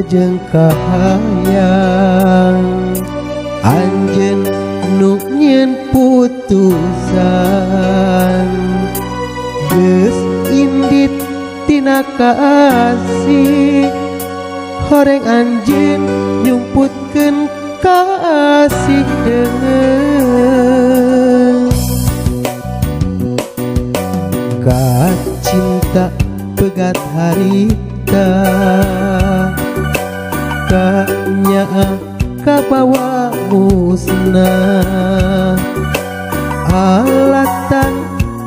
rejeng kahayang anjeun nu nyieun putusan geus indit tina kaasih horeng anjeun nyumputkeun kasih deungeun ka cinta pegat harita kanyaah kabawa musnah alatan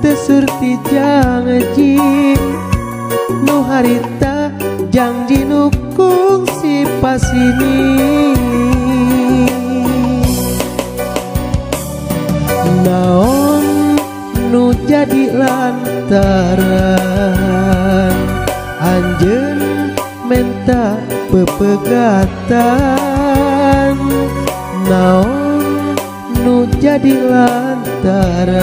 teu surti janji nu harita janji nu kungsi pasini naon nu jadi lantaran anjeun menta pepegatan naon nu jadi lantaran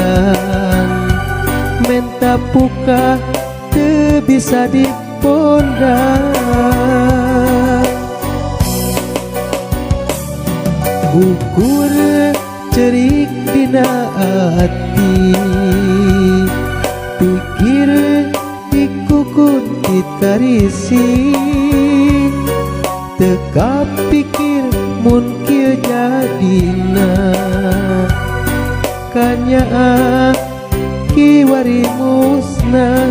menta puka teu bisa dipondan ukur cerik dina ati pikir dikukuntit karisi teu kapikir mun kieu jadina kanyaah kiwari musnah.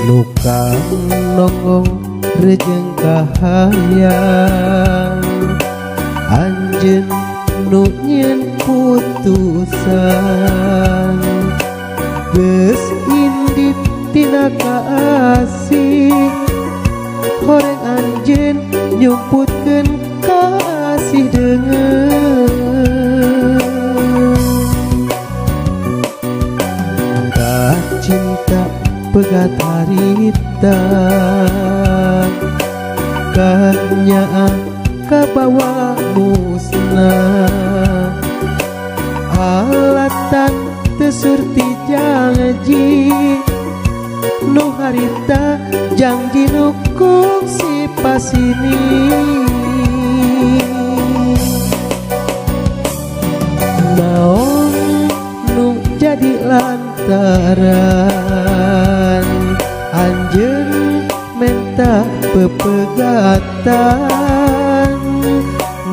Nukang nonggong rejeng kahayang anjeun nu nyieun putusan geus indit tina kaasih horeng anjeun nyumputkeun kasih deungeun ka cinta pegat harita kanyaah kabawa musnah alatan teu surti janji nu harita janji nu kungsi pasini naon nu jadi lantaran anjeun menta pepegatan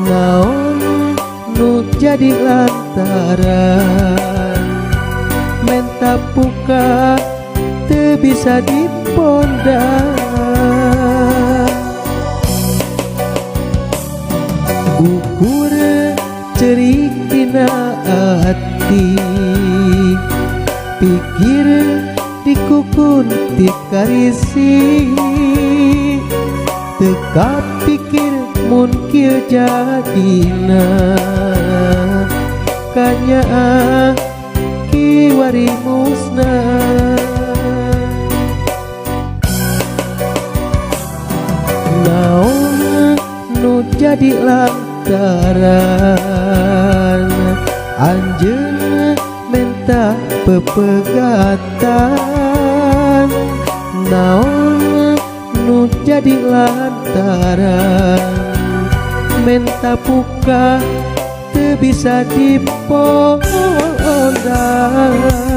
naon nu jadi lantaran menta puka teu bisa dipondan ukur cerik dina ati pikir dikukuntit karisi teu kapikir mun kieu jadina kanyaah kiwari musnah naon nu jadi lantaran anjeun menta pepegatan naon nu jadi lantaran menta puka teu bisa dipondan.